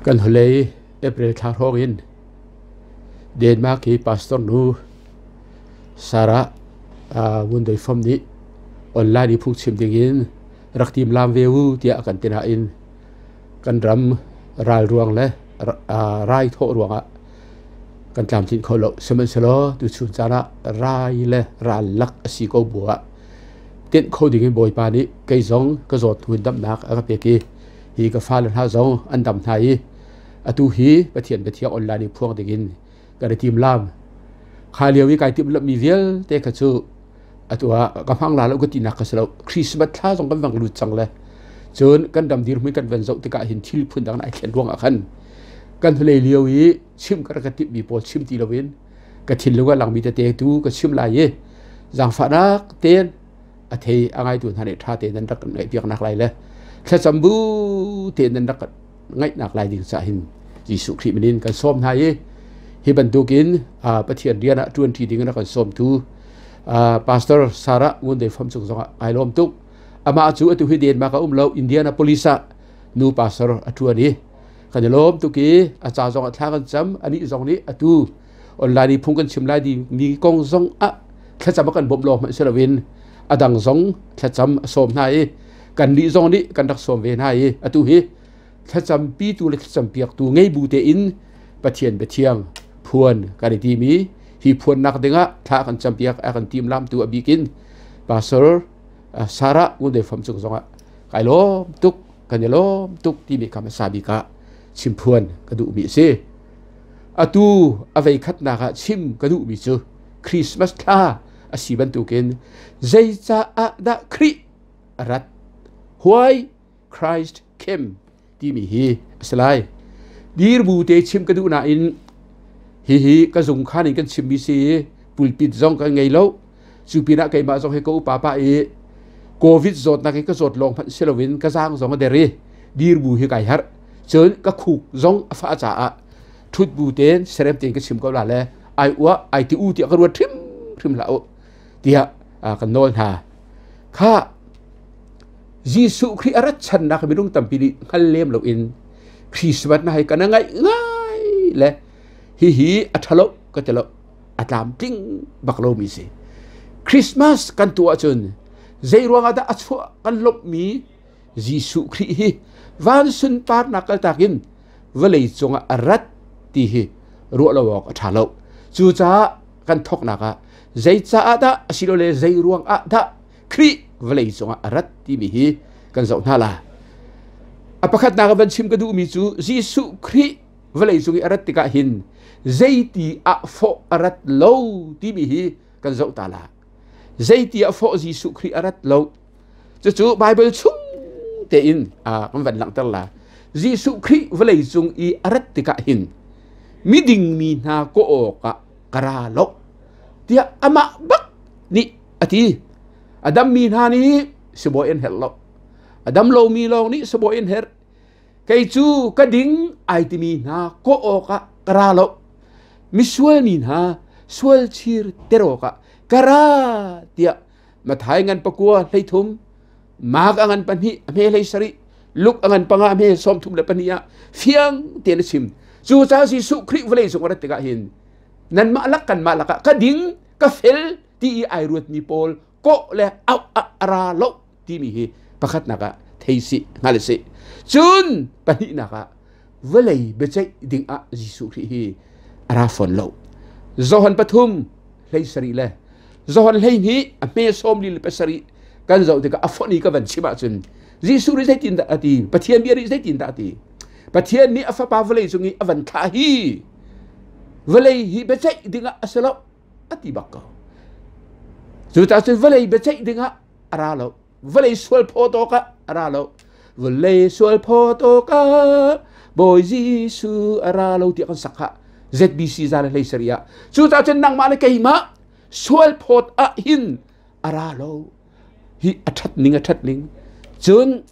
Kan hnulei April thla hrawng in Denmark hi pastor nu Sarah Ngun Doi Fom nih online i phungchim dingin rak timlam ve u tiah a kan ti nain kan ram ral ruang le rai thawh ruangah kan tlamtlinh kho lo. Sihmanhsehlaw tuchun caan ah rai le ral lak a si ko bu ah tenh kho dingin Bawipa nih kei zong ka zawt hnu in damnak a ka pek i hi ka fale hna zong an dam hna i atu hi Pathian biathiang online i phuang dingin kan i timlam. Kha lio i kai timhlamhmi vialte kha cu atu ah ka hmang la lo ka tinak ka si lo. Christmas thla zong kan vang lut cang le cun kan ram dirhmun kan van zoh tikah hin thil phun dang ai thlen ruangah khan kan hnulei lio i chim ka rak ka timhmi pawl chim ti loin ka thinlung ah langmi tete tu ka chim lai i zaangfahnak tein a thei a ngaitu hna nih ṭha tein nan rak ngaihpiaknak lai le thlacam bu tein nan rak ngaihnak lai ding cah hin Jesuh Khrih min in kan sawm hna i hi bantukin Pathian rian ah ṭuanṭi ding in a kan sawmtu Pastor Sarah Ngun Dei Fam cung zongah ai lawm tuk. Amah cu atu hi Denmark a um lo, Indianapolis ah nu pastor a ṭuan i kan i lawm tuk i a ca zong ah thla kan cam. Anih zong nih atu online i phung kan chim lai mi kong zong ah thlacam a kan bawmh lawng hmanh si loin a dang zong thlacam a sawm hna i kannih zong nih kan rak sawm ve hna i atu hi thlacampitu le thlacampiaktu ngei bu tein Pathian biathiang phuan kan i tim i hi phuannak dingah thla kan campiak a kan timlamtu a bikin Pastor Sarah Ngun Dei Fam cung zongah kai lawm tuk kan i lawm tuk timi kha hmasa bik ah chimphuan ka duhmi a si. Atu a vei khatnak ah chim ka duhmi cu Christmas thla a si bantukin zeicaah dah Khrih a rat? Why Christ came timi hi a si lai. Dirbu te chim ka duh nain hihi ka zung khan in kan chimmi si pulpit zong kan ngei lo. Cu pinah keimah zong hi ka upa pah i COVID zawtnak hi ka zawt lawng hmanh si loin ka zaang zong a der i dirbu hi kai harh. Cun ka khuk zong a fah caah ṭhut bu tein serem tein ka chim ko la le ai uah ai ti u tiah ka ruat hrimhrim hlah u tiah kan nawl hna. Kha Jesuh Khrih a rat channak minung tampi nih hngal lem loin Christmas na hei kan ngaih ngai le hihi a ṭhalo ka ti lo a tlamtling bak lomi si. Christmas kan tuah ahcun zei ruangah dah a chuah kan lawmhmi Jesuh Khrih hi van sunparnak kaltak in vawlei cungah a rat ti hi ruah lo awk a ṭha lo. Cucaah kan thawknak ah zeicaah dah asilole zei ruangah dah Khrih vawlei cungah a rat timi hi kan zoh hna la. A pakhatnak ah van chim ka duhmi cu Jesuh Khrih vawlei cung i a rat tikah hin zeiti ah fawh a rat lo timi hi kan zoh ta la. Zeiti ah fawh Jesuh Khrih a rat lo. Cucu Bible chung tein kan van langhter la. Jesuh Khrih vawlei cung i a rat tikah hin miding mi hna kawh awkah ka ra lo tiah amah bak nih a ti. A dammi hna nih sibawi an herh lo. A dam lomi lawng nih sibawi an herh. Kei cu ka ding ai timi hna kawh awkah ka ra lo. Misual mi hna sual chir ter awkah ka ra tiah Mathai ngan 9 13, Mark a ngan 2 a hme 17, Luke a ngan 5 a hme 32 ah fiang tein a chim. Cucaah Jesuh Khrih vawlei cung a rat tikah hin nanmah lak kanmah lakah ka ding ka fel ti i ai ruatmi pawl kawh le auh ah a ra lo timi hi pakhatnak ah thei sih hngal sih. Cun pahnihnak ah vawlei biaceih ding ah Jesuh Khrih hi a ra fawn lo. Johan 3 17 le Johan 12 a hme 47 kan zoh tikah a fonh i ka van chim ahcun Jesuh nih zeitindah a ti? Pathian bia nih zeitindah a ti? Pathian nih a fapa vawlei cung i a van thlah hi vawlei hi biaceih dingah a si lo a ti bak ko. Cucaah cun vawlei biaceih dingah a ra lo. Vawlei sual phawt awkah a ra lo. Vawlei sual phawt awkah Bawi Jesuh a ra lo tiah kan sak khah. ZBC za le hlei sarih ah. Cucaah cun nangmah le keimah sual phawt ah hin a ra lo. Hi a ṭhat ning a ṭhat ning. Cun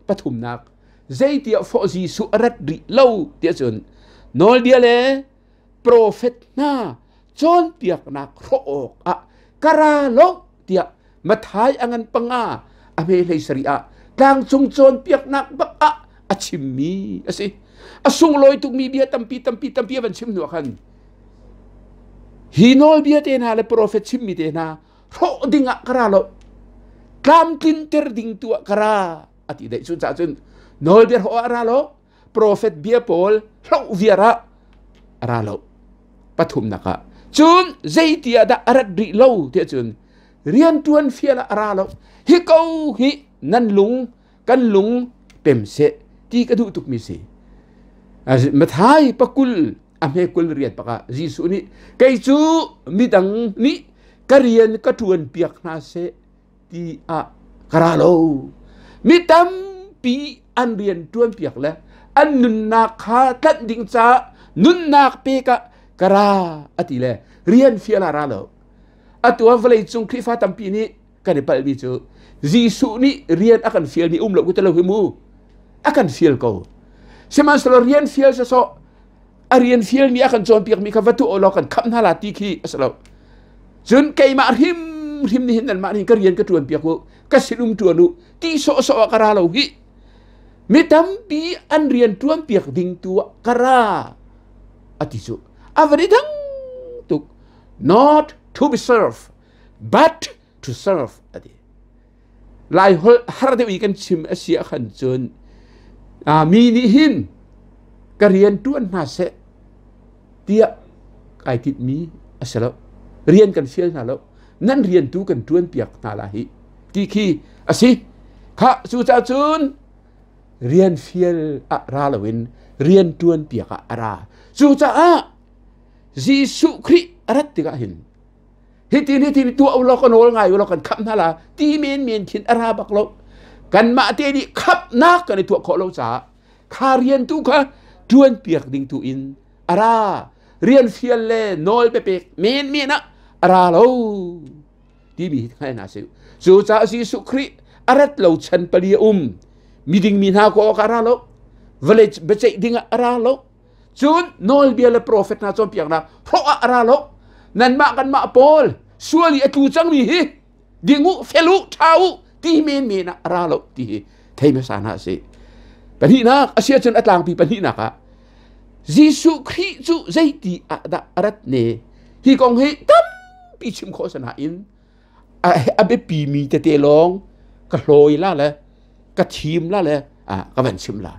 pathumnak zeitiah fawh Jesuh a rat rih lo tiah cun nawlbia le profet hna cawnpiaknak hrawh awkah ka ra lo tiah Mathai a ngan 5 a hme 17 ah tlangcung cawnpiaknak bak ah a chimmi a si. A sunglawi tukmi bia tampi tampi tampi a van chim hnu ah khan hi nawlbia te hna le profet chimmi te hna hrawh ding ah ka ra lo, tlamtlinter ding tu ah ka ra a ti daih. Cu caah cun nawlbia hrawh ah a ra lo, profet bia pawl hloh viar ah a ra lo. Pathumnak ah cun zeiti ah dah a rat rih lo tiah cun rianṭuan fial ah a ra lo. Hi ko hi nan lung kan lung pem seh ti ka duh tukmi si. Mathai pakul a hme kul riat bakah Jesuh nih kei cu midang nih ka rian ka ṭuan piak hna seh ti ah ka ra lo. Mi tampi an rian ṭuan piak le an nunnak kha tlanh ding caah nunnak pek ah ka ra a ti le rian fial ah ra lo. Atu ah vawlei cung Khrihfa tampi nih kan i palhmi cu Jesuh nih rian a kan fialmi um lo ku lo hi mu, a kan fial ko. Sihmanhsehlaw rian fial sawsawh a rian fialmi a kan cawnpiakmi kha va tuah law kan khamh hna la ti khi a si lo. Cun keimah hrim hrim nih hin nanmah nih ka rian ka ṭuan piak u, ka sinum ṭuan u ti sawhsawh ah ka ra lo hi. Mi tampi an rian ṭuan piak ding tu ah ka ra a ti cu a van i dang tuk. Not to be served but to serve a ti. Lai holh har deuh i kan chim a si ah khan cun mi nih hin ka rian ṭuan hna seh tiah kai tinhmi a si lo. Rian kan fial hna lo, nan rian tu kan ṭuan piak hna la hi ti khi a si. Kha cucaah cun rian fial ah ra loin rian ṭuan piak ah a ra. Cucaah Jesuh Khrih a rat tikah hin hitin hitin tuah u law ka nawl ngai u law kan khamh hna la ti men men khin a ra bak lo. Kanmah te nih khamhnak kan i tuah khawh lo caah kha rian tu kha ṭuan piak ding tu in a ra. Rian fial le nawl pepek men men ah a ra lo timi hi hngal hna sih. Cucaah Jesuh Khrih a rat lo chan pali a um. Miding mi hna ko awk ah a ra lo, vawlei biaceih ding ah a ra lo, cun nawlbia le profet hna cawnpiaknak hrawh ah a ra lo. Nanmah kanmah pawl sual i a tlu cangmi hi ding u, fel u, ṭha u ti men men ah a ra lo ti hi thei hmasa hna si. Pahnihnak a si ahcun a tlangpi pahnihnak ah Jesuh Khrih cu zeiti ah dah a rat ne? Hi kong hi tampi chim khawh si nain a biapi mi tete lawng ka hlawi la le ka thim la le ka van chim la.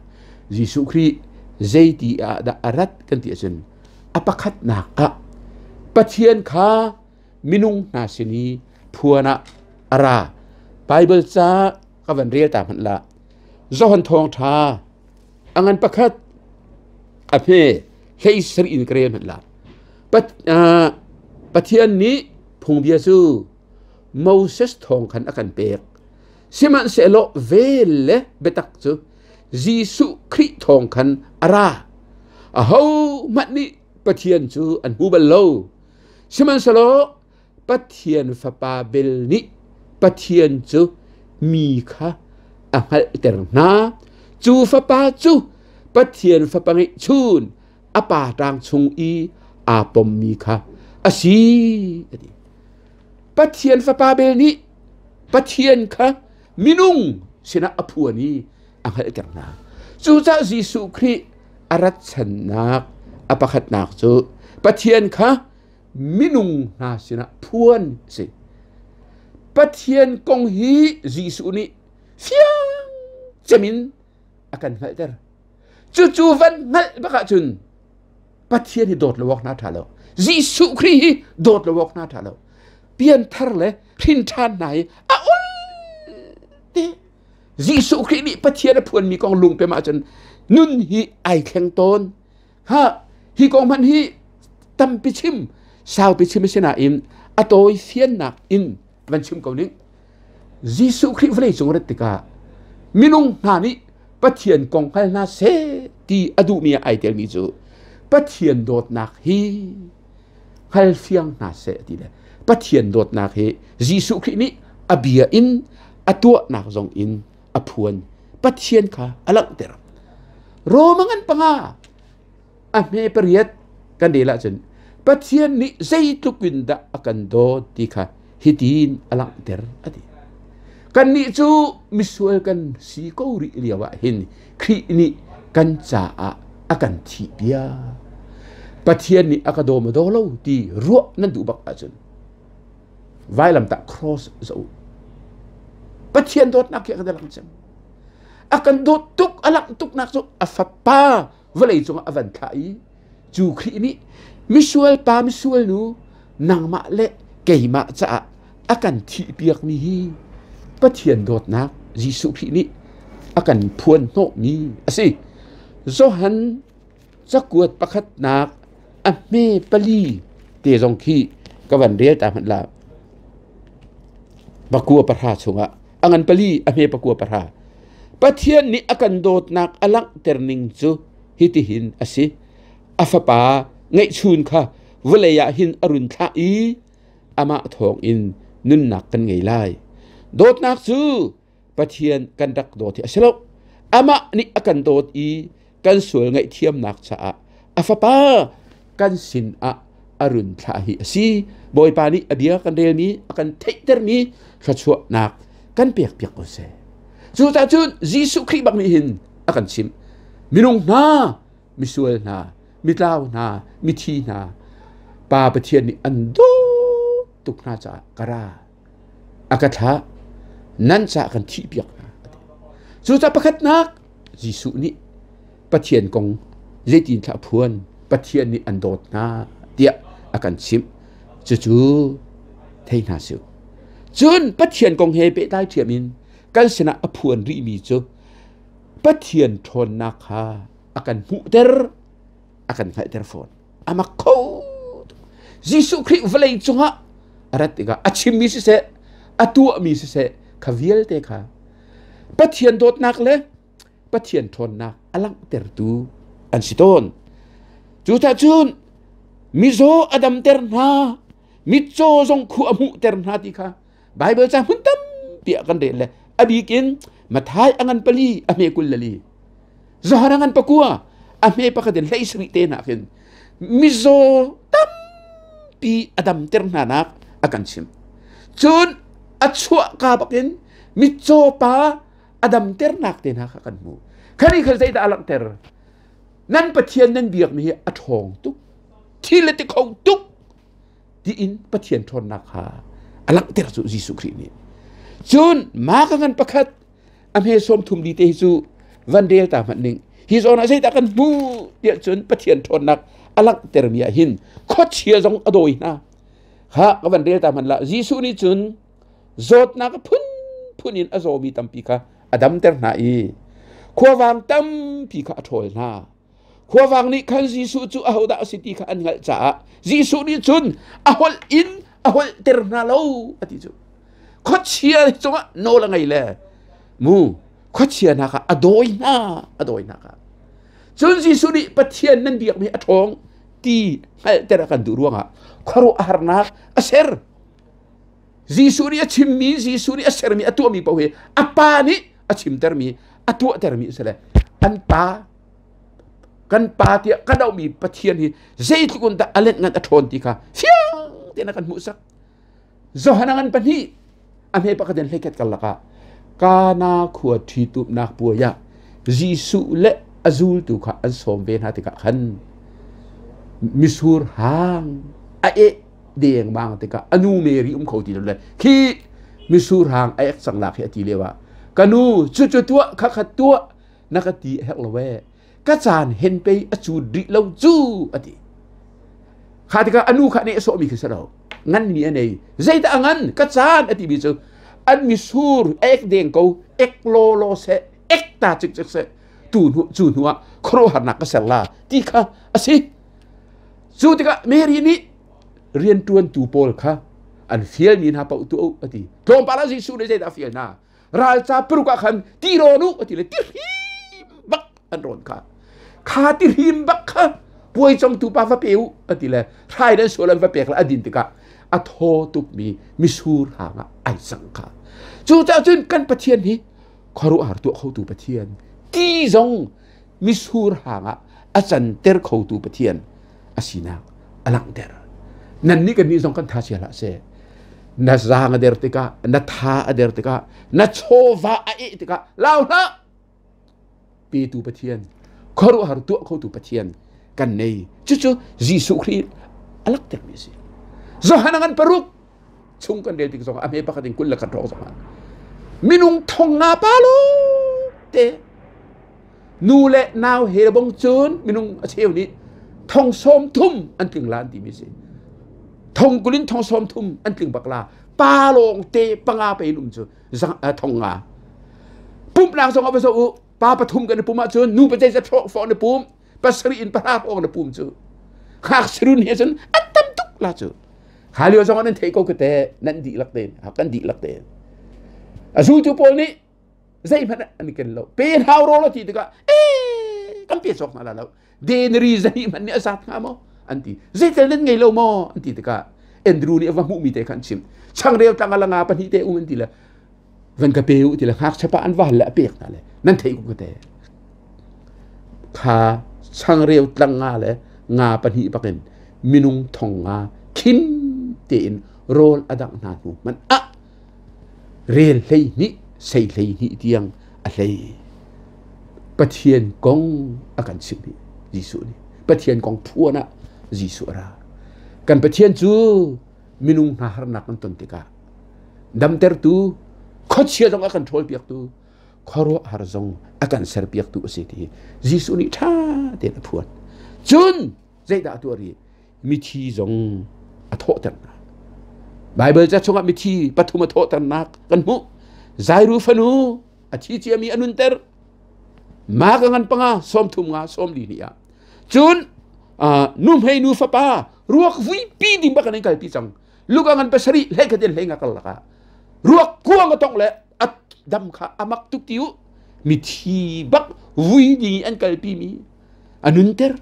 Jesuh Khrih zeiti ah dah a rat kan ti ahcun a pakhatnak ah Pathian kha minung hna sin i phuan ah a ra. Bible ca ka van rel ta hmanh la. Johan thawngṭha a ngan pakhat a hme hlei sarih in ka rel hmanh la. Pathian nih phungbia cu Moses thawng khan a kan pek. Sihmanhsehlaw vel le biatak cu Jesuh Khrih thawng khan a ra. Ahohmanh nih Pathian cu an hmu bal lo. Sihmanhsehlaw Pathian Fapa bel nih Pathian cu mi kha a hngalhter hna. Cu Fapa cu Pathian Fapa ngeihchun a pa ṭang chung i aa pommi kha a si. A ti. Pathian Fapa bel nih Pathian kha minung sinah a phuan i a hngalhter hna. Cucaah Jesuh Khrih a rat channak a pakhatnak cu Pathian kha minung hna sinah phuan a si. Pathian kong hi Jesuh nih fiang cem in a kan hngalhter. Cucu van hngalh bak ahcun Pathian hi dawt lo awk hna ṭha lo. Jesuh Khrih hi dawt lo awk hna ṭha lo. Pianthar le hrin ṭhan hna hi a ul te. Jesuh Khrih nih Pathian a phuanmi kong lungpem ahcun nun hi ai thleng tawn. Ha, hi kong hmanh hi tampi chim, saupi chim a si nain a tawi fiannak in van chim ko ning. Jesuh Khrih vawlei cung rat tikah minung hna nih Pathian kong hngal hna seh ti a duhmi ah ai telmi cu Pathian dawtnak hi hngal fiang hna seh ti le Pathian dawtnak hi Jesuh Khrih nih a bia in a tuahnak zong in a phuan. Pathian kha a langhter. Roma ngan panga a hme pariat kan rel ahcun Pathian nih zeitluk in dah a kan dawt ti kha hitin a langhter a ti. Kannih cu misual kan si ko rih lio ah hin Khrih nih kan caah a kan thih piak. Pathian nih a ka daw maw daw lo ti ruah nan duh bak ahcun vailamtah cross zoh u. Pathian dawtnak khi a kan lang cem. A kan dawt tuk a langh tuknak cu a fapa vawlei cungah a van thlah i cu Khrih nih misual pa misual nu nangmah le keimah caah a kan thihpiakmi hi Pathian dawtnak Jesuh Khrih nih a kan phuan hnawhmi a si. Johan cakuat pakhatnak a hme pali te zong khi ka van rel ta hmanh la. Pakua pahra chungah a ngan pali a hme pakua pahra. Pathian nih a kan dawtnak a langhter ning cu hitihin a si. A fapa ngeihchun kha vawlei ah hin a run thlah i amah thawngin nunnak kan ngei lai. Dawtnak cu Pathian kan rak dawt hi a si lo. Amah nih a kan dawt i kan sual ngaihthiamnak caah a fapa kan sin ah a run thlah hi a si. Bawipa nih a bia kan relmi, a kan theihtermi thluachuahnak kan pekpiak ko seh. Cucaah cun Jesuh Khrih bak nih hin a kan chimh. Minung hna, misual hna, mitlau hna, mithi hna, Pa Pathian nih an dawt tuk hna caah ka ra. A ka thlah. Nan caah kan thihpiak hna. Cucaah pakhatnak Jesuh nih Pathian kong zeitin thlah phuan Pathian nih an dawt hna tiah a kan chimh. Cucu thei hna sih. Cun Pathian kong he pehtlai ṭhiam in kan sinah a phuan rihmi cu Pathian ṭhawnnak kha a kan hmuhter, a kan hngalhter fawn. A mak kho tuk. Jesuh Khrih vawlei cungah a rat tikah a chimmi siseh, a tuahmi siseh, kha vialte kha Pathian dawtnak le Pathian ṭhawnnak a langhtertu an si tawn. Cucaah cun mizaw a damter hna, mitcaw zong khu a hmuhter hna ti kha Baibal ca hmun tampi ah kan rel le a bik in Mathai a ngan pali a hme 22 Johan a ngan pakua a hme pakhat in 17 te hna khin mizaw tampi a damter hna nak a kan chim. Cun a chuah ka bakin mitcaw pa a damternak te hna kha kan hmu. Khani khal zeidah a langhter? Nan Pathian nan biakmi hi a ṭhawng tuk, thil a ti kho tuk tiin Pathian ṭhawnnak kha a langhter cu Jesuh Khrih nih. Cun ma ka ngan pakhat a hme 30 li te hi cu van rel ta hmanh ning. Hi zawn ah zeidah kan hmu tiah cun Pathian ṭhawnnak a langhtermi ah hin khuachia zong a dawi hna. Ha ka van rel ta hmanh la Jesuh nih cun zawtnak a phunphun in a zawmi tampi kha a damter hna i khuavang tampi kha a ṭhawl hna. Khuavang nih khan Jesuh cu ahodah a si ti kha an hngalh caah Jesuh nih cun a holh in a holhter hna lo a ti cu. Khuachia cungah nawl a ngei le mu khuachia hna kha a dawi hna a dawi hna kha. Cun Jesuh nih Pathian nan biakmi a ṭhawng ti hngalhter a kan duh ruangah khuaruahharnak a ser. Jesuh nih a chimmi, Jesuh nih a sermi, a tuahmi paoh hi a pa nih a chimtermi, a tuahtermi a si le an pa kan pa tiah kan auhmi Pathian hi zeitluk in dah a lenh ngan a ṭhawn ti kha fiang tein a kan hmuhsak. Johan a ngan pahnih a hme pakhat in hleikhat karlak ah Kana khua ṭhitumnak puai ah Jesuh le a zultu kha an sawm ve hna tikah khan misur hang a eh dengmang tikah a nu Mary um kho ti lo le khi misur hang a ek cang lak hi a ti lio ah ka nu cucu tuah kha kha tuah na ka ti a herh lo ee ka caan hen pei a cut rih lo cu a ti kha tikah a nu kha nih a sawhmi khi si lo nganmi a nei zeidah a ngan ka caan a timi cu an misur ek deng ko ek law law seh ek ta cik cik seh tu hnu cu hnu ah khuaruahharnak ka ser la ti kha a si Cu tikah Mary nih rianṭuantu pawl kha an fialmi hna paoh tuah u a ti. Tlawmpal ah Jesuh nih zeidah a fial hna? Ralca paruk ah khan ti rawn u a ti le ti hrim bak an rawn kha. Kha ti hrim bak kha puai congtu pa va pe u a ti le hrai le sual an va pek le a din tikah a thaw tukmi misur hang ah ai cang kha. Cucaah cun kan Pathian hi khuaruahhar tuah khotu Pathian ti zong misur hang ah a canter khotu Pathian a sinak a langhter. Nannih kannih zong kan tha chia hlah seh. Na zaang a der tikah, na tha a der tikah, na chawva a eh tikah lau hlah. Petu Pathian, Khuaruahhar tuah khotu Pathian kan nei. Cucu Jesuh Khrih a laktermi a si. Johan a ngan paruk chung kan rel tik zongah a hme pakhat in 20 le khat hrawng zongah minung thong nga pa lo te nu le nau he bong cun minung a cheu nih thong 30 an tling la an timi si. Thong 20 in thong 30 an tling bak la. Pa lawng te panga pe in um cu thong nga. Pumhnak zong ah va zoh u. Pa pathum kan i pum ahcun nu pa zeizat fawh na pum, pasarih in pahra hrawng na pum cu. Ngakchirun he cun an tam tuk la cu. Kha lio zong ah nan theih ko ka te, nan dihlak tein, kan dihlak tein. A zultu pawl nih zeihmanh an i ken lo. Pe hau rawl a ti tikah, ee, kan pe cawk hna la lo. Denari zahnih hmanh nih a zat hnga maw? An ti. Zeitel nan ngei lo maw? An ti tikah Andrew nih a va hmuhmi te kha an chim. Changreu tlang a langa pahnih te um an ti le van ka pe u ti le ngakchia pa an va hal le a pek hna le nan theih ko te. Kha changreu tlang nga le nga pahnih bakin minung thong nga khim tein rawl a dangh hna hnu hmanh ah rel 12 sei 12 tiang a hlei. Pathian kong a kan chimh hi Jesuh nih. Pathian kong phuan ah Jesuh a ra. Kan Pathian cu minung hna harnak kan ton tikah damtertu, khuachia zong a kan ṭhawlpiaktu, khuaruahhar zong a kan serpiaktu a si ti Jesuh nih ṭha tein a phuan. Cun zeidah a tuah rih? Mithi zong a thawhter hna. Baibal ca chungah mithi pathum a thawhternak kan hmuh. Jairu fanu a thi ciami a nunter. Mark a ngan panga 30 nga 40 ni ah. Cun nuhmei nu fapa ruak vuipi ding bak an kalpi cang. Luka ngan pasarih hlei khat in hlei nga kal lakah ruak kuang a tong le a dam kha a mak tuk ti u. Mithi bak vui ding an kalpi mi a nunter.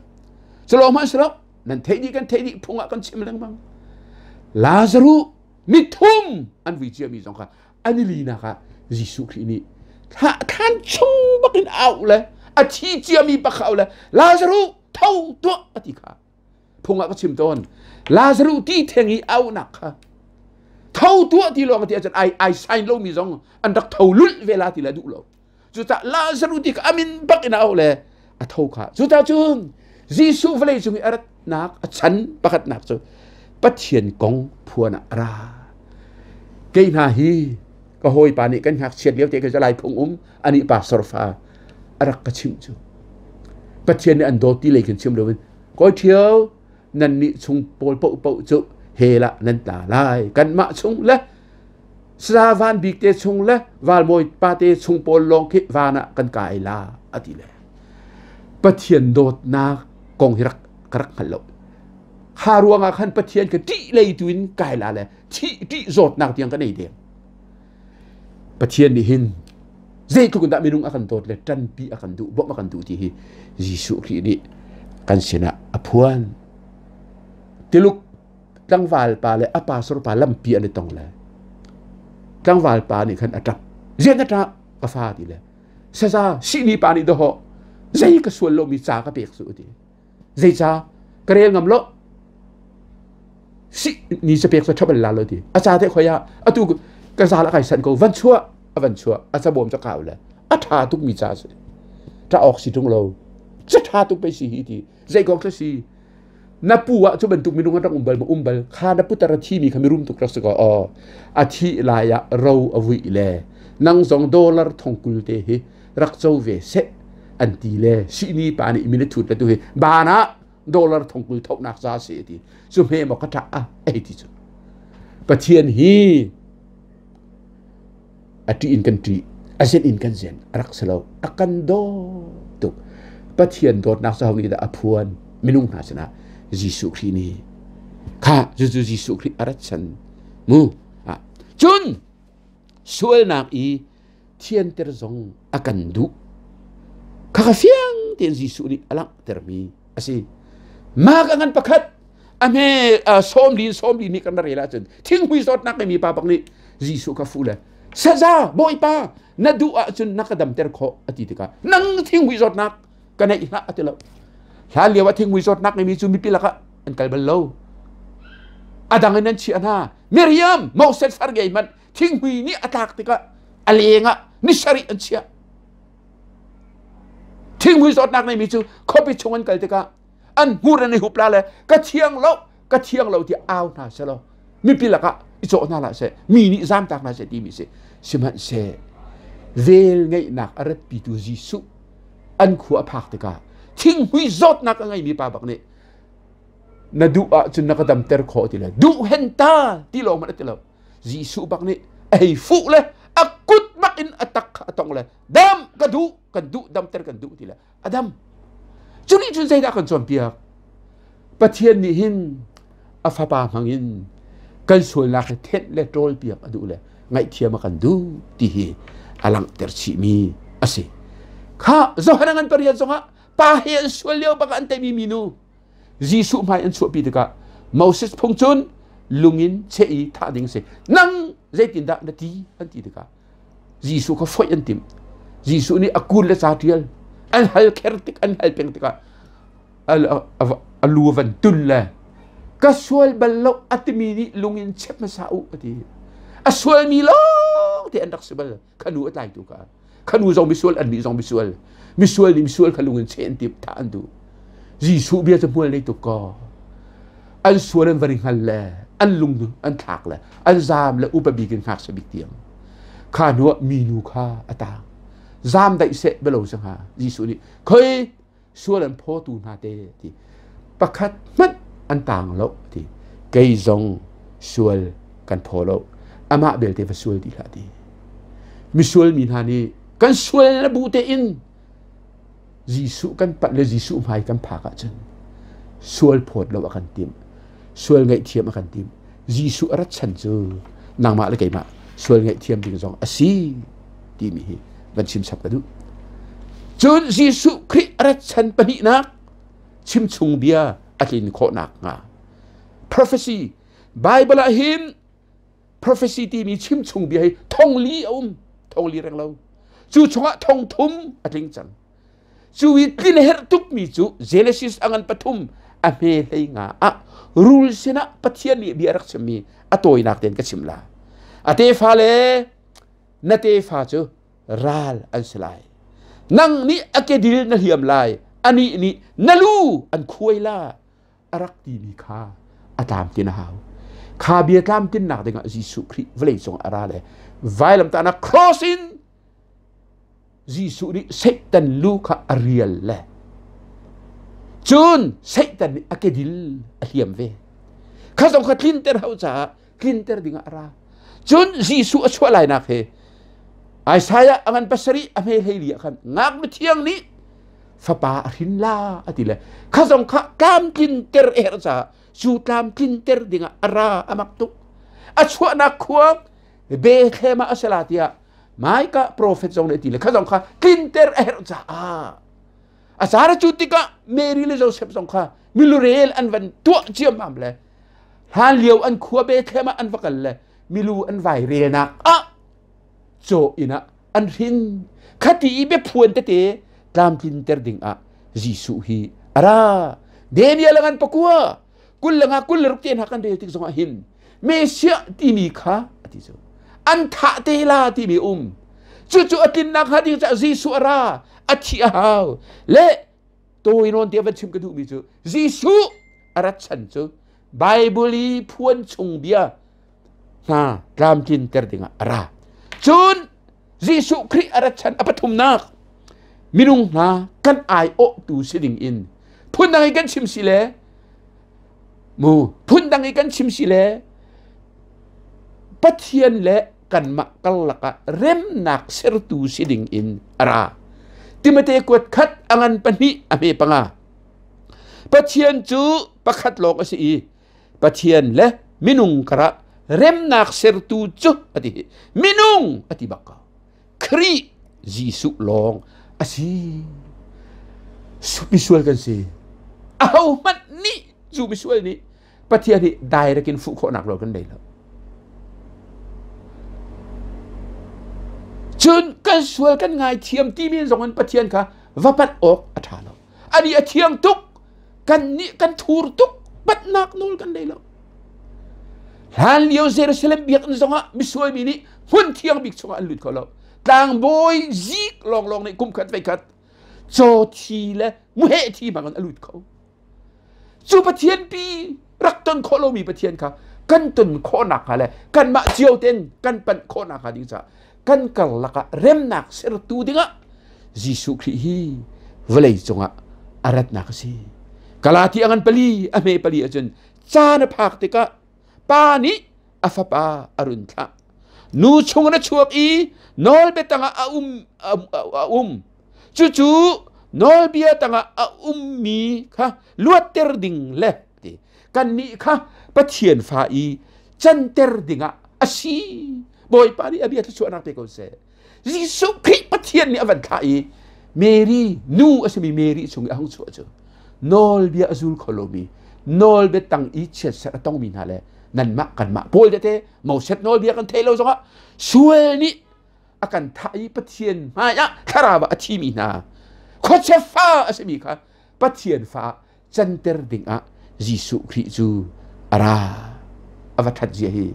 Culo hmanhsehlaw nan theih dih kan theih dih phung ah kan chim lengmang. Lazaruh mithum an vui ciami zong kha an i linak ah Jesuh Khrih nih thlan chung bakin au le a thi ciami bak au le Lazaruh tho tuah a ti kha phung ah ka chim tawn. Lazaruh ti theng i aunak kha tho tuah ti lawng ti ahcun ai ai sign lomi zong an rak tho lulh ve la ti le duh lo. Cucah Lazaruh ti kha amin bak in a auh le a tho kha. Cucah cun Jesuh vawlei cung i a ratnak a chan pakhatnak cu Pathian kong phuan ah a ra. Kei hna hi ka hawipa nih kan ngakchiat lio te ka lai phung um anih pastor fa a rak ka chimh cu. Pathian nih an dawt ti lei kan chim loin kawi ṭhio nan nih chung pawl paohpaoh cu hell ah nan tla lai kanmah chung le Saya Van Bik te chung le Valmawi pa te chung pawl lawng khi van ah kan kai la a ti le. Pathian dawtnak kong hi rak ka rak hngal lo. Kha ruangah khan Pathian ka ṭih lei tu in kai la le thih ṭih zawtnak tiang ka nei deng. Pathian nih hin zeitluk in dah minung a kan dawt le ṭanpi a kan duh, bawmh a kan duh ti hi Jesuh Khrih nih kan sinah a phuan. Tiluk tlangval pa le a pastor pa lampi an i tong le tlangval pa nih khan a ṭap. Zian na ṭah ka fa ti le saza sihni pa nih dawhawh zei ka sual lomi ca ka pek su ti zei ca ka rel ngam lo si ni ca pek cu ṭhabal la lo ti a ca te khoi ah atu ka zal a kai san ko van chuah a van chuah a cabawm ca kau le a ṭha tuk mi ca si ṭah awk si ṭung lo ca ṭha tuk pei si hi ti zei kong si na pu ah cu bantuk minung an rak um bal ma um bal kha na putar a thimi kha mirum tuk rak si ko aw a thih lai ah ro a vuih le nang zong dollar thong 20 te hi rak co ve seh an ti le sihni pa nih min a thut le tu hi ban ah dollar thong 20 thonak ca si ti cu hme maw ka ṭah ah ei ti cu Pathian hi A ṭih in kan ṭih, a zenh in kan zenh, a rak si lo. A kan dawt tuk. Pathian dawtnak cu ho nih dah a phuan? Minung hna sinah Jesuh Khrih nih. Kha cucu Jesuh Khrih a rat chan mu. Cun sualnak i thianter zong a kan duh. Kha ka fiang tein Jesuh nih a langhtermi a si. Mah ka ngan pakhat a hme 40 40 nih kan rel ahcun thinghmui zawtnak ngeimi pa bak nih Jesuh kha fuh le saza bawipa na duh ahcun na ka damter khawh a ti tikah nang thinghmui zawtnak ka neih hlah a ti lo. Hlan lio ah thinghmui zawtnak ngeimi cu mipi lakah an kal bal lo. A dang in an chiah hna. Miriam Moses far ngei hmanh thinghmui nih a tlak tikah a leng ah ni sarih an chiah. Thinghmui zawtnak neimi cu khuapi chung an kal tikah an hmur an i hup la le ka thiang lo ka thiang lo tiah au hna selaw mipi lakah i cawh hna hlah seh, mi nih zamtak hna seh timi si. Sihmanhseh vel ngeihnak a ratpitu Jesuh an khua a phak tikah thinghmui zawtnak a ngeimi pa bak nih na duh ahcun na ka damter khawh ti le duh hen ta ti lawng hmanh a ti lo. Jesuh bak nih a hei fuh le a kut bak in a tak kha a tong le dam ka duh, kan duh, damter kan duh ti le a dam. Cu nih cun zeidah kan cawnpiak? Pathian nih hin a fapa hmangin kan sualnak hi thenh le ṭawlpiak a duh le ngaihthiam a kan duh ti hi a langhter chihmi a si. Kha Johan ngan pariat zongah pa he an sual lio bak an teimi minu Jesuh hmai an chuahpi tikah Moses phung cun lungin cheh i thah ding si. Nang zeitindah na ti an ti tikah Jesuh kha foih an timh. Jesuh nih a kun le ca ṭial an hal kher tik an hal peng tikah a lu van tun le ka sual bal lo a timi nih lungin chep hmasa u a ti. A sualmi lawng te an rak si bal khanu a tlaitu kha. Khanu zong misual an nih zong misual. Misual nih misual kha lungin cheh an timh thah an duh. Jesuh bia cu hmual nei tuk kaw. An sual an van i hngal le an lung an thlak le an zaam le upa bik in ngakchia bik tiang. Kha hnu ah minu kha a tang. Zaam daih seh belo si hnga. Jesuh nih khoi sual an phawtu hna te ti pakhat hmanh an tang lo ti kei zong sual kan phaw lo amah belte va sual ti hlah ti misual mi hna nih kan sual na bu tein Jesuh kan panh le Jesuh hmai kan phak ahcun sual phawt lo a kan timh sual ngaihthiam a kan timh Jesuh a rat chan cu nangmah le keimah sual ngaihthiam ding zong a si timi hi van chim chap ka duh. Cun Jesuh Khrih a rat chan pahnihnak chimchung bia a tlin khawhnak hnga prophecy Bible ah hin prophecy timi chimchung bia hi thong li a um, thong li reng lo, cu chungah thong thum a tling cang. Cu i tlin herh tukmi cu Genesis a ngan pathum a hme hlei nga ah rul sinah Pathian nih bia rak chimmi a tawinak tein ka chim la. A tefa le na tefa cu ral an si lai, nang nih a kedil na hliam lai, anih nih na lu an khuai la a rak timi kha a tlamtlin a hau. Kha bia tlamtlinnak dingah Jesuh Khrih vawlei cung a ra le vailamtahnak cross in Jesuh nih Satan lu kha a rial le cun Satan nih a kedil a hliam ve. Kha zong kha tlinter hau caah tlinter dingah a ra. Cun Jesuh a chuah lainak he Isaiah a ngan pasarih a hme hleili ah khan ngaknu thiang nih fapa a hrin la a ti le kha zong kha tlamtlinter a herh caah cu tlamtlinter dingah a ra. A mak tuk. A chuahnak khua Bethlehem ah a si la tiah Micah prophet zong nih a ti le kha zong kha tlinter a herh caah a cara cu tikah Mary le Joseph zong kha milurel an van tuah ciammam le hlan lio an khua Bethlehem ah an va kal le milu an vai relnak ah caw inn ah an hrin. Khati i biaphuan tete tlamtlinter ding ah Jesuh hi a ra. Daniel ngan pakua kul le nga kul le ruk te hna kan rel tik zongah hin Messiah timi kha a ti cu an thah te la timi um cucu a tlinnak hnga ding caah Jesuh a ra, a thih a hau le tawi nawn te van chim ka duhmi cu Jesuh a rat chan cu Bible i phuan chung bia hna tlamtlinter dingah a ra. Cun Jesuh Khrih a rat chan a pathumnak minung hna kan aiawhtu si ding in phundang i kan chim si le mu phundang i kan chim si le Pathian le kanmah karlak ah remnak sertu si ding in a ra. Timote kuat khat a ngan pahnih a hme panga. Pathian cu pakhat lawng a si i Pathian le minung karah remnak sertu cu a ti. Minung a ti bak ko. Khrih Jesuh lawng a si. Misual kan si. Ahohmanh nih cu misual nih Pathian hi direct in fuh khawhnak lo kan nei lo. Cun kan sual kan ngaithiam timi zong in Pathian kha va panh awk a ṭha lo. Ani a thiang tuk, kan nih kan thur tuk, patnak nawl kan nei lo. Hlan lio Jerusalem biakinn zongah misual mi nih hmun thiang bik chungah an lut kho lo. Tlangbawi zik lawnglawng nih kum khat vei khat. Caw thi le muheh thi bangin a lut kho. Cu Pathian pi rak ton khawh lomi Pathian kha kan ton khawhnak hnga le kanmah cio tein kan panh khawhnak hnga ding caah kan karlak ah remnak sertu dingah Jesuh Khrih hi vawlei cungah a ratnak a si. Galati a ngan pali a hme pali ahcun caan a phak tikah pa nih a fapa a run thlah. Nu chung in a chuak i nawlbia tangah a um a um. Cucu nawlbia tangah a ummi kha luatter ding le ti kannih kha Pathian fa i canter dingah a si. Bawipa nih a bia thluachuahnak pe ko seh. Jesuh Khrih Pathian nih a van thlah i Mary nu a simi Mary chung i a hung chuah cu nawlbia a zul kho lomi nawlbia tang i chiatserh a tongmi hna le nanmah kanmah pawl tete Moses nawlbia kan theih lo zongah sual nih a kan thah i Pathian hmaiah thlarau ah a thimi hna khuachia fa a simi kha Pathian fa ah canter dingah Jesuh Khrih cu a ra. A va ṭhat zia hi.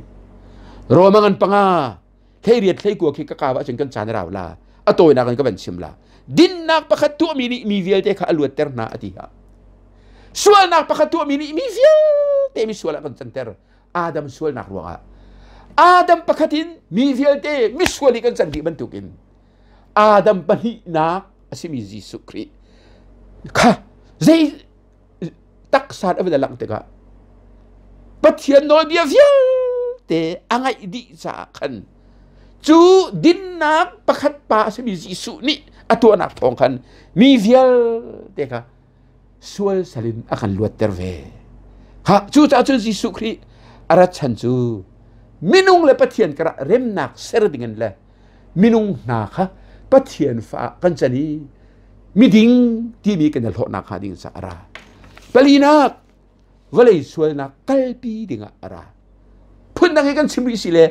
Roma ngan panga thleiriat thleikua khi ka kau ahcun kan caan a rau la. A tawinak in ka van chim la. Dinnak pakhat tuahmi nih mi vialte kha a luatter hna a ti ha. Sualnak pakhat tuahmi nih mi vialte mi sual ah kan canter. Adam sualnak ruangah. Adam pakhat in mi vialte misual i kan can dih bantukin Adam pahnihnak a simi Jesuh Khrih kha zei taksa a van langh tikah Pathian nawlbia vialte a ngaih dih caah khan cu dinnak pakhat pa a simi Jesuh nih a tuahnak thawng khan mi vialte kha sual sal in a kan luatter ve. Ha cucaah cun Jesuh Khrih a rat chan cu minung le Pathian karah remnak ser dingin le minung hna kha Pathian fa kan can i miding timi kan i hlawhnak hnga ding caah a ra. Palinak vawlei sualnak kalpi dingah a ra. Phundang i kan chim rih si le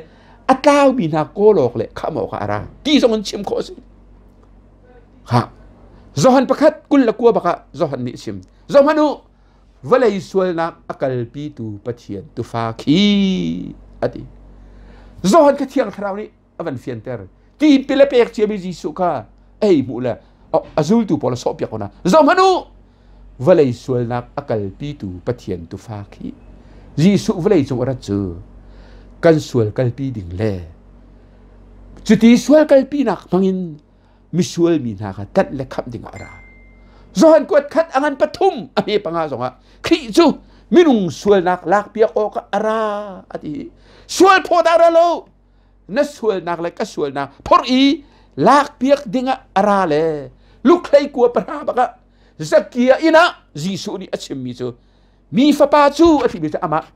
a tlaumi hna kawl awk le khamh awkah a ra ti zong in chim khawh a si. Ha. Johan pakhat 29 bak ah Johan nih chim. Zohhmanh u, vawlei sualnak a kalpitu Pathian tufa khi a ti. Johan kha Thiang Thlarau nih a van fianter. Tipil a pek ciami Jesuh kha a hei hmuh le a zultu pawl a sawhpiak ko hna. Zohhmanh u, vawlei sualnak a kalpitu Pathian tufa khi Jesuh vawlei cung a rat cu kan sual kalpi ding le cuti sual kalpinak hmangin misual mi hna kha tlanh le khamh dingah a ra. Johan kuat khat a ngan pathum a hme panga zongah Khrih cu minung sualnak lakpiak awkah a ra a ti. Sual phawt ah ra lo na sualnak le ka sualnak phorh i lakpiak dingah a ra le lukhlei kua pahra bakah Zakia inn ah Jesuh nih a chimmi cu mi fapa cu a timi cu amah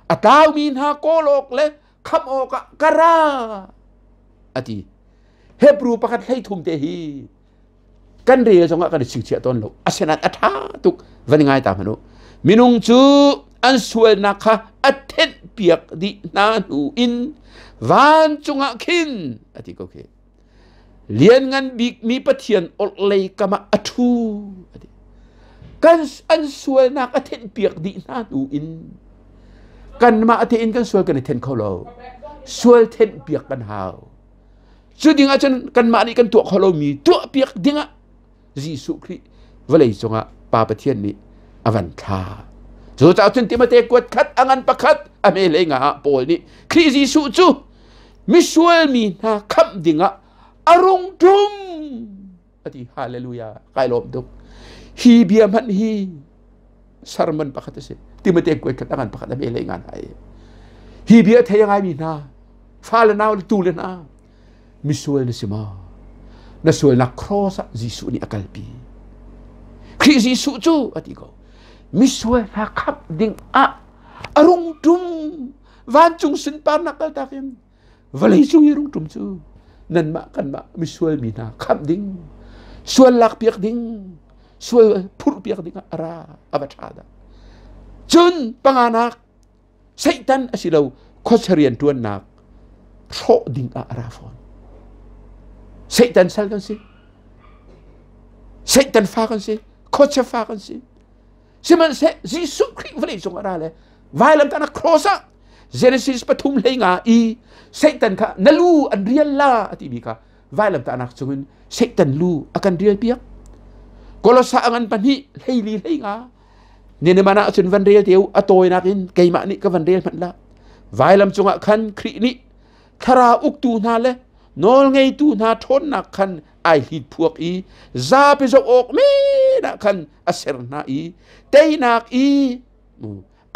a tlaumi hna kawl awk le khamh awkah ka ra a ti. Hebrew pakhat 13 te hi kan rel zongah kan i chingchiah tawn lo. Asinain a ṭha tuk van i ngai ta hmanh u. Minung cu an sualnak kha a thenh piak dih hna hnu in vancung ah khin a ti ko khi. Lianngan bikmi Pathian orhlei kam ah a ṭhu a ti. Kan an sualnak a thenh piak dih hna hnu in kanmah tein kan sual kan i then kho lo. Sual thenh piak kan hau. Cu ding ahcun kanmah nih kan tuah kho lomi tuah piak dingah Jesuh Khrih vawlei cungah Pa Pathian nih a van thlah. Cucaah cun Timote kuat khat a ngan pakhat a hme hlei nga ah Paul nih Khrih Jesuh cu misual mi hna khamh dingah a rung ṭum a ti. Hallelujah. Kai lawm tuk. Hi bia hmanh hi sermon pakhat a si. Timote kuat khat a ngan pakhat a hme hlei nga hna i hi bia thei a ngaimi hna fale nau le tu le hna misual na si maw na sualnak cross ah Jesuh nih a kalpi Khrih Jesuh cu a ti ko misual hna khamh ding ah a rung ṭum vancung sunparnak kaltak in vawlei cung i rung ṭum cu nanmah kanmah misual mi hna khamh ding sual lakpiak ding sual phurhpiak ding ah a ra a va ṭha dah cun panganak Satan a si lo khuachia rianṭuannak hrawh ding ah a ra fawn. Satan sal kan si. Satan fa kan si. Khuachia fa kan si. Sihmanhseh Jesuh Khrih vawlei cung a ra le vailamtahnak cross ah Genesis 3:15 i Satan kha na lu an rial la a timi kha vailamtahnak cungin Satan lu a kan rial piak. Kolosa a ngan pahnih hleili hlei nga Nineman ah cun van rel te u a tawinak in keimah nih ka van rel hmanh la vailam cungah khan Khrih nih thlarau uktu hna le nawlngeitu hna ṭhawnnak khan ai hlit phuak i zapi zoh awk men ah khan a ser hna i teinak i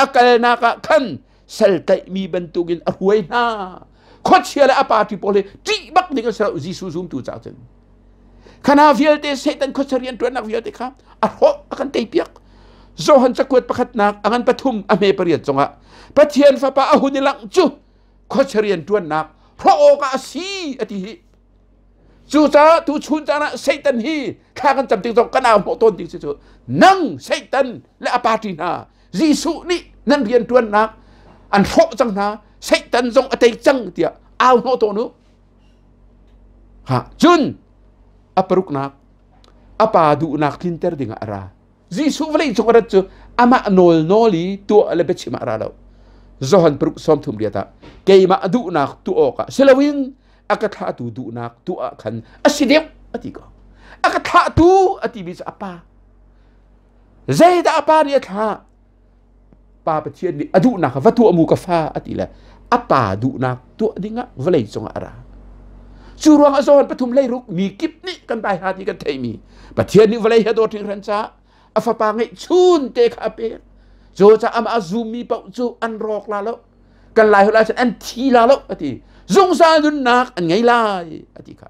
a kalnak ah khan sal tlaihmi bantukin a hruai hna. Khuachia le a party pawl hi ṭih bak ding a si lo Jesuh zumtu caah cun. Khana vialte Satan khuachia rian ṭuannak vialte kha a hrawh a kan teipiak. Johan cakuat pakhatnak a ngan pathum a hme pariat cungah Pathian fapa a hun i langh cu khuachia rian ṭuannak hrawh awkah a si a ti hi. Cucaah tu chun caan ah Satan hi thla kan cam tik zong kan au hnawh tawn ding si cu nang Satan le a party hna Jesuh nih nan rianṭuannak an hrawh cang hna Satan zong a tei cang tiah au hnawh tawn u. Ha cun a paruknak a pa duhnak tlinter dingah a ra. Jesuh vawlei cung a rat cu amah nawl nawl i tuah le biachim ah a ra lo. Johan paruk sawmthum riat ah keimah duhnak tuah awkah si loin a ka thlahtu duhnak tuah ah khan a si deuh a ti ko. A ka thlahtu a timi cu a pa. Zeidah a pa nih a thlah? Pa Pathian nih a duhnak va tuah mu ka fa a ti le a pa duhnak tuah dingah vawlei cungah a ra. Cu ruangah zawn pathum leiruk mi kip nih kan bai ha ti kan theimi Pathian nih vawlei he dawt hringhran caah a fapa ngeih chun te kha a pek. Cu caah amah a zummi paoh cu an rawk la lo. Kan lai holh ahcun an thi la lo a ti. Zungzal nunnak an ngei lai a ti kha.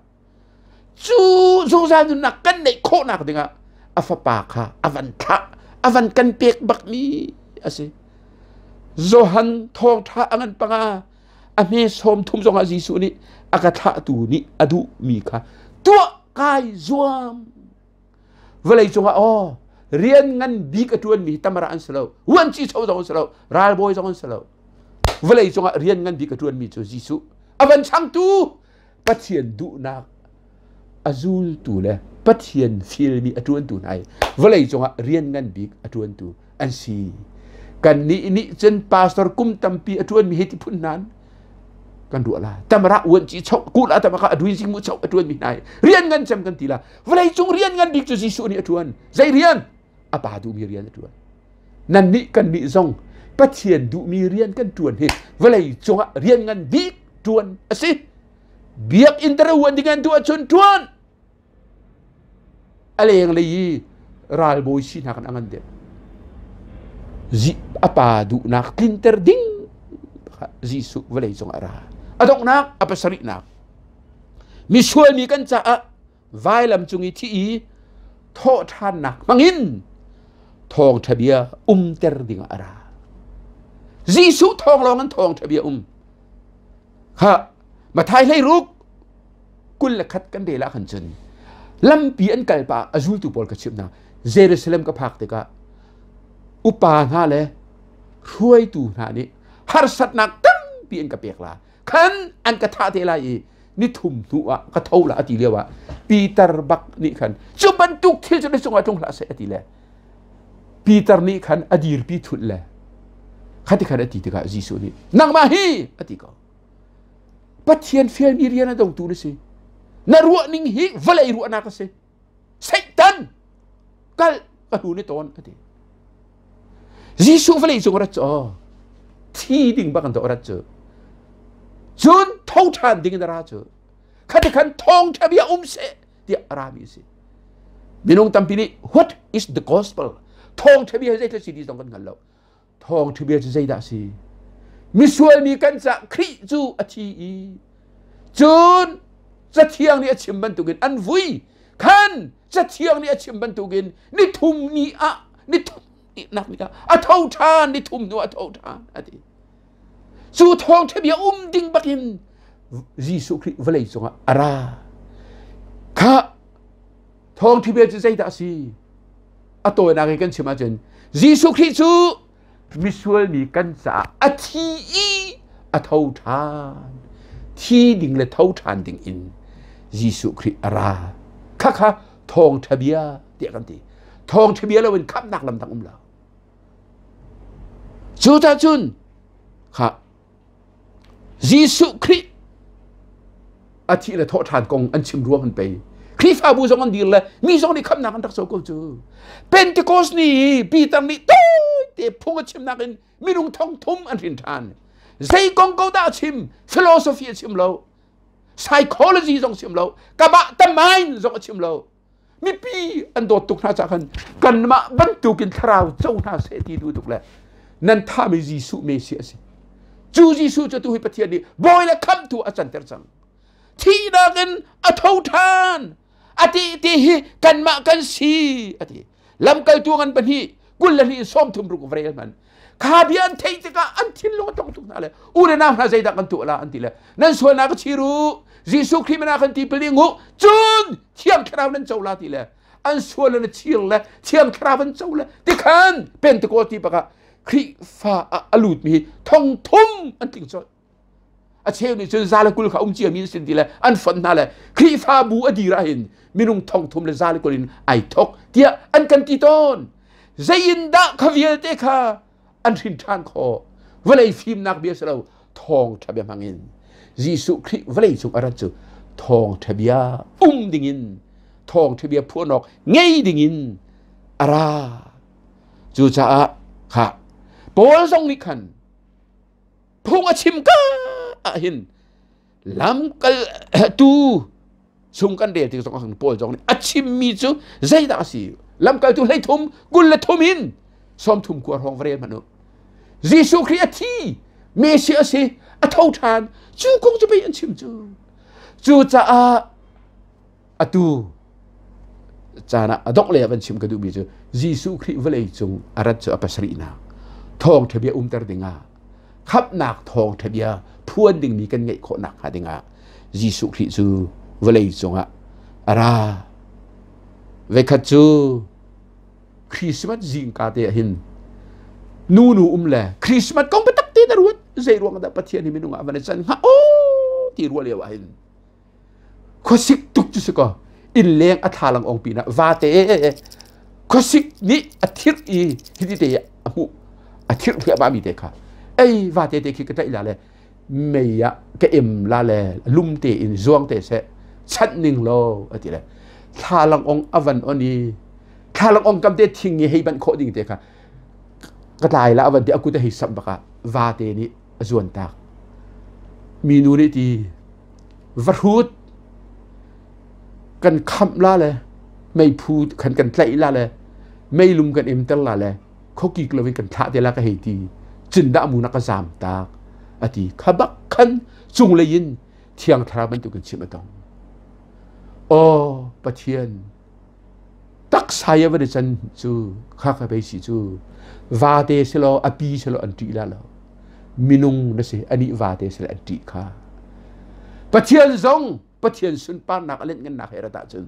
Cu zungzal nunnak kan neih khawhnak dingah a fapa kha a van thlah, a van kan pek bakmi a si. Johan thawngṭha a ngan panga a hme sawm thum zongah Jesuh nih a ka thlahtu nih a duhmi kha tuah kai zuam. Vawlei cungah aw rian ngan bik a ṭuanmi tamara an si lo, vuanci cho zong an si lo, ralbawi zong an si lo. Vawlei cungah rian ngan bik a ṭuanmi cu Jesuh a van changtu Pathian duhnak a zultu le Pathian fialmi a ṭuantu hna hi vawlei cungah rian ngan bik a ṭuantu an si. Kannih nih cun pastor kum tampi a ṭuanmi hei ti phun hna kan ruah la. Tamara uan ci chok ku la tamaka a duin sing mu chok a ṭuanmi hna hi rian ngan cem kan ti la. Vawlei cung rian ngan bik cu Jesuh nih a ṭuan. Zei rian? A pa duhmi rian a ṭuan. Nannih kannih zong Pathian duhmi rian kan ṭuan hi vawlei cungah rian ngan bik ṭuan a si. Biakinn tara uan ding an duh ahcun ṭuan. A lenglei i ralbawi si hna kan a ngan deuh. A pa duhnak tlinter ding Jesuh vawlei cungah a ra. A donghnak a pasarihnak. Misual mi kan caah vailam cung i thi i thawhṭhannak hmangin thawngṭha bia umter dingah a ra. Jesuh thawng lawng in thawngṭha bia um. Ha, Mathai hlei ruk 21 kan rel ah khan cun lampi an kal pah a zultu pawl ka chimh hna Jerusalem ka phak tikah upa hna le hruaitu hna nih harsatnak tampi an ka pek la khan an ka thah te lai i ni thum hnu ah ka tho la a ti lio ah Peter bak nih khan cu bantuk thil cu na cungah tlung hlah seh a ti le Peter nih khan a dirpi thut le khati khan a ti tikah Jesuh nih nangmah hi a ti ko Pathian fialmi rian a dongtu na si na ruah ning hi vawlei ruahnak a si Satan kal ka hnu ni tawn a ti Jesuh vawlei cung rat cu thi ding bak an to rat cu cun tho ṭhan ding in a ra cu khati khan thawngṭha bia um seh tiah a rami a si minung tampi nih what is the gospel thawngṭha bia zeitluk si ti zong kan hngal lo Thawngṭha bia cu zeidah a si? Misual mi kan caah Khrih cu a thi i cun Cathiang nih a chim bantukin an vui khan Cathiang nih a chim bantukin nithum ni ah nithum nak ni ah a tho ṭhan nithum hnu a tho ṭhan a ti. Cu thawngṭha bia um ding bakin Jesuh Khrih vawlei cungah a ra. Kha Thawngṭha bia cu zeidah a si? A tawinak in kan chim ahcun Jesuh Khrih cu misual mi kan caah a thi i a tho ṭhan. Thi ding le tho ṭhan ding in Jesuh Khrih a ra. Khakha thawngṭha bia tiah kan ti. Thawngṭha bia loin khamhnak lam dang um lo. Cucaah cun kha Jesuh Khrih a thih le thawhṭhan kong an chim ruang an pei. Khrihfabu zong an dir le mi zong nih khamnak an rak co ko cu. Pentecost ni Peter nih te phung a chimnak in minung thong thum an hrin ṭhan. Zei kong ko dah a chim? Philosophy a chim lo. Psychology zong chim lo. Kabah tamain zong a chim lo. Mipi an dawt tuk hna cah khan kanmah bantukin thlarau co hna seh ti duh tuk le nan thami Jesuh Messiah a si. Cu Jesuh cu tu hi Pathian nih bawi le khamhtu a canter cang. Thihnak in a tho ṭhan. A ti ti hi kanmah kan si a ti. Lamkaltu ngan pahnih 22 36 va rel hman. Kha bia an theih tikah an thinlung a tong tuk hna le u le nau hna zeidah kan tuah la an ti le nan sualnak ka chir u Jesuh Khrih mana kan tipil ing u cun Thiang Thlarau nan co la ti le an sual an chir le Thiang Thlarau an co le tikhan Pentecost ti bakah Khrihfa ah a lutmi hi thong thum an tling colh. A cheu nih cun 120 kha um ciami an sin ti le an fonh hna le Khrihfabu a dir ahhin minung thong thum le 120 in ai thok tiah an kan ti tawn. Zei in dah kha vialte kha an hrin ṭhan khawh? Vawlei fimnak bia si lo, thawngṭha bia hmang in Jesuh Khrih vawlei cung a rat cu thawngṭha bia um dingin thawngṭha bia phuan awk ngei dingin a ra. Cucaah kha Paul zong nih khan phung a chim ka ah hin lamkal tu chung kan rel tik zong ah Paul zong nih a chimmi cu zeidah a si? Lamkaltu 33 23 in 39 hrawng va rel hmanh u. Jesuh Khrih a thi, Messiah a si, a tho ṭhan, cu kong cu pei an chim cu. Cucaah atu caan ah a dongh lei ah van chim ka duhmi cu Jesuh Khrih vawlei cung a rat cu a pasarihnak thawngṭha bia umter dingah khamhnak thawngṭha bia phuan dingmi kan ngeih khawh nakhnga dingah Jesuh Khrih cu vawlei cungah a ra. Voikhat cu Christmas zingka te ah hin nu nu um le Christmas kong biatak tein a ruat zei ruang dah Pathian hi minung ah van i can hnga aw ti ruah lio ah hin Khuasik tuk cu si kaw innleng a thlalang ong pinah vate khuasik nih a thirh i hiti te a hmuh a thirh thliahmah mi te kha ei vate te khi ka tlaih la le mei ah ka em la le lum te in zuang te seh chanh ning law a ti le thlalang ong a van on i thlalang ong kam te thing i hei banh khawh ding te kha ka tlai la a van ti a kut a hei samh bakah vate nih a zuan tak minu nih ti va hrut kan khamh la le meiphu khan kan tlaih la le meilum kan emter la le khokik loin kan thlah te la ka hei ti cun dah mu na ka zam tak a ti kha bak khan cunglei in Thiang Thlarau bantukin chim a tong. Aw Pathian taksa i van i can cu kha ka bei si cu vate selaw a pi selaw an ṭih la lo minung na si anih vate selaw an ṭih kha Pathian zong Pathian sunparnak a lenhngannak he rat ahcun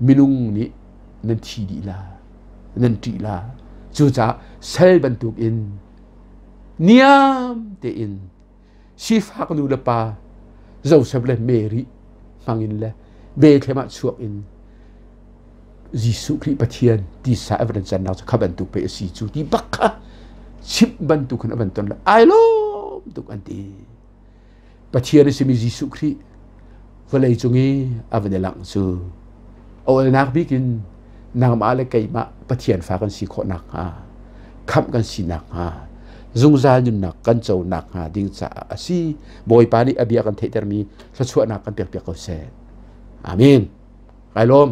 minung nih nan thi dih la nan ṭih la cucaah sal bantukin niam tein sifak nu le pa Joseph le Mary hmangin le Bethlehem ah chuak in Jesuh Khrih Pathian tisa a van cannak cu kha bantuk pei a si cu ti bak kha chimh bantuk khan a van ton le ai lawm tuk an ti. Pathian a simi Jesuh Khrih vawlei cung i a van i langh cu a olnak bik in nangmah le keimah Pathian fa kan si khawh nakhnga khamh kan si nakhnga zungzal nunnak kan co nakhnga ding caah a si. Bawipa nih a bia kan theihtermi thluachuahnak kan pekpiak ko seh. Amen. Kai lawm.